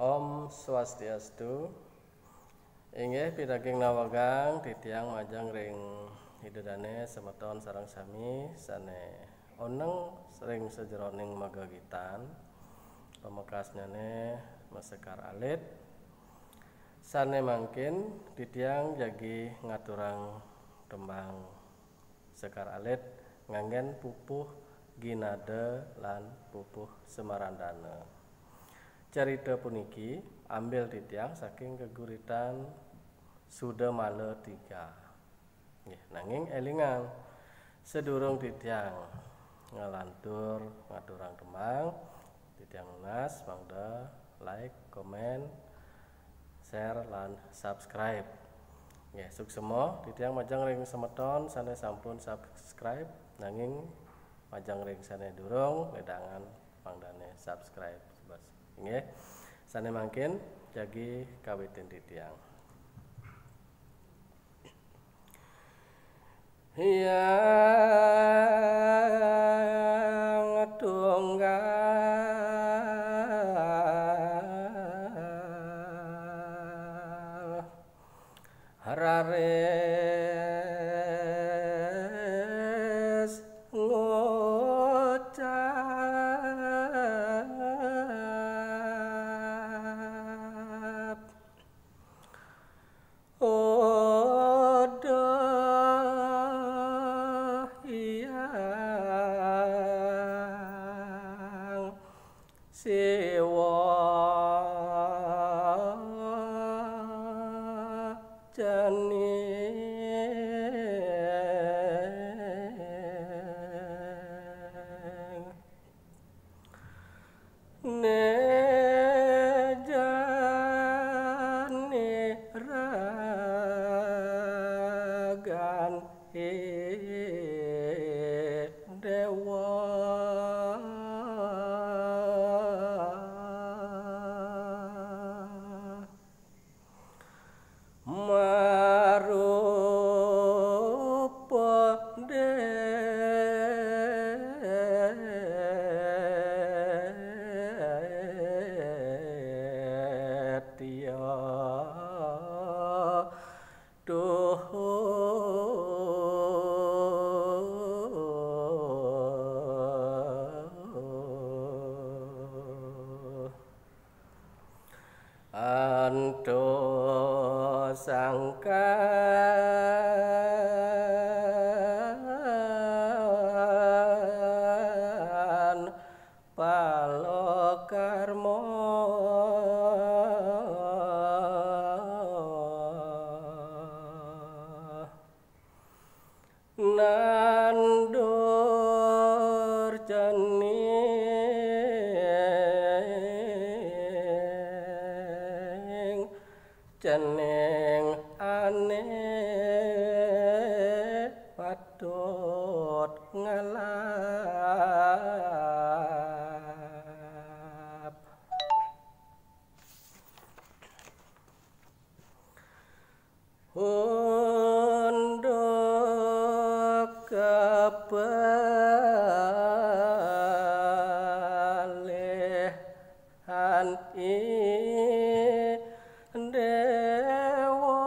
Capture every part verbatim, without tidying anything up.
Om Swastiastu. Inggih pidaging nawegang titiang majeng ring Ida Dane semeton sareng sami sane oneng ring sajeroning magegitan, pamekasnyane masekar alit. Sane mangkin titiang jagi ngaturang tembang sekar alit nganggen pupuh Ginada lan pupuh Semarandana. Carita puniki ambil titiang saking geguritan Sudamala Tiga. Nggih, nanging elingang, sadurung titiang ngalantur ngaturang tembang, titiang nunas mangda like, komen, share, lan subscribe. Nggih, suksema titiang majeng ring semeton sane sampun subscribe, nanging majeng ring sane durung, wedangan mangdane subscribe. Nggih. Sane mangkin jagi kawitin titiang. Hyang Tunggal raris ngucap, Odah Hyang Siwa cening. Ne jani ragan i dewa. Marupa detya tuhu. Anto sangkan palokarma. Nandur cening, cening ane patut ngalap. Unduk kepalihan i dewa.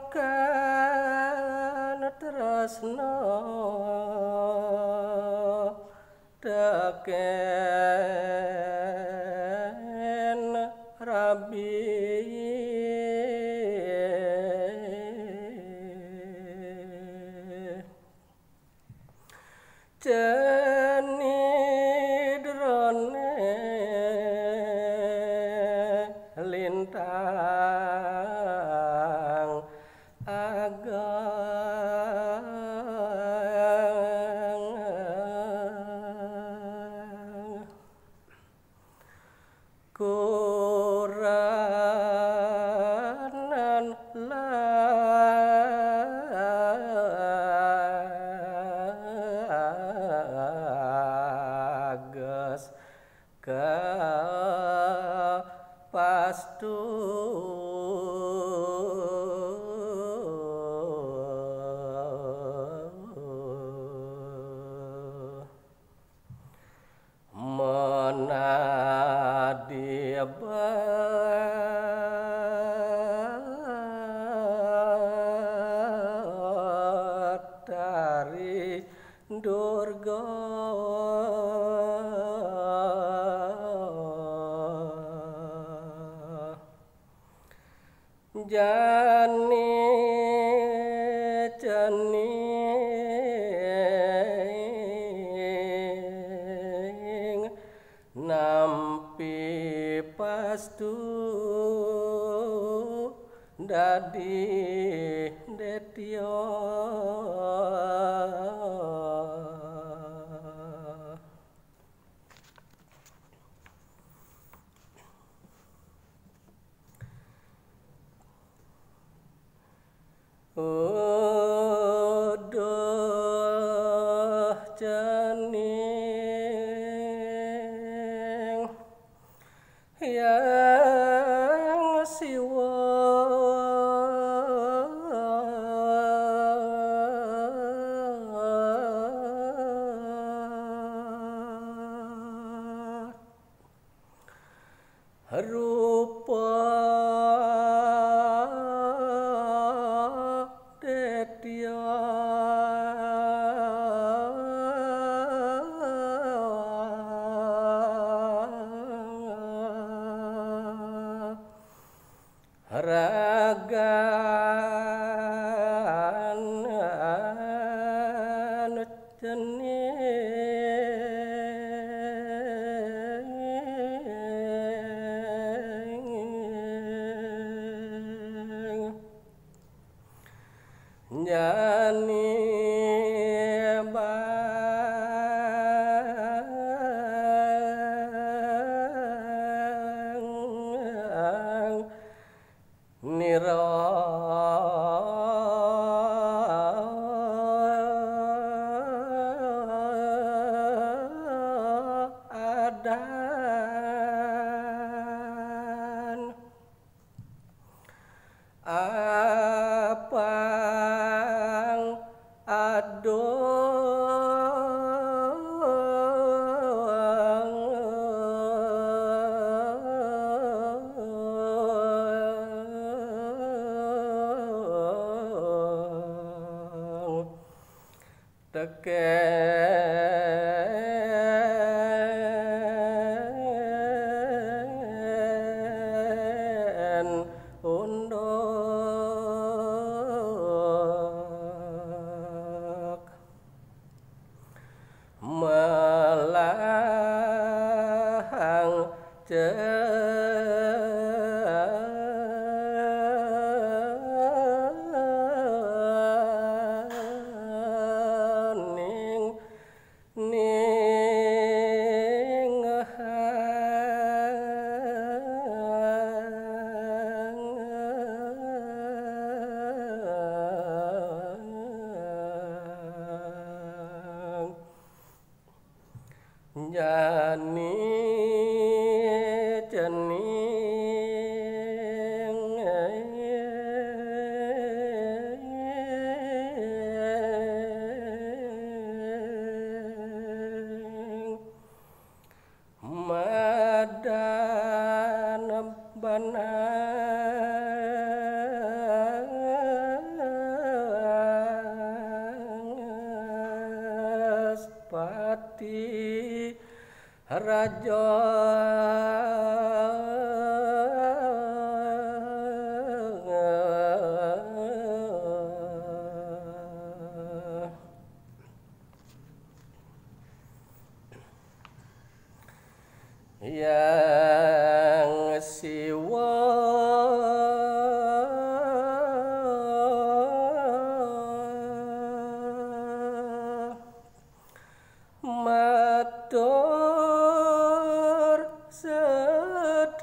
Sangkan tresna teken rabi. Cenidrane lintang ageng. Kuranan lages kapastu. Jani cening nampi pastu dadi detya. Uduh cening Hyang Siwa. Rupa detya ragan cening. Jani bang nira adan apang adong. Teken unduk melahang cening. Ninghang jani cening madan banaspati raja. Hyang Siwa matur sedaya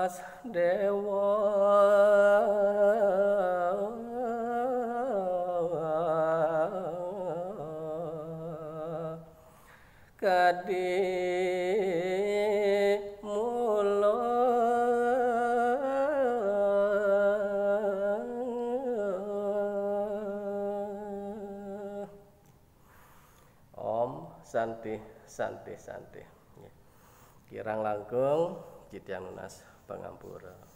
Déwa kadi mula. Om Santi, Santi, Santi. Kirang langkung, titiang nunas pangampura.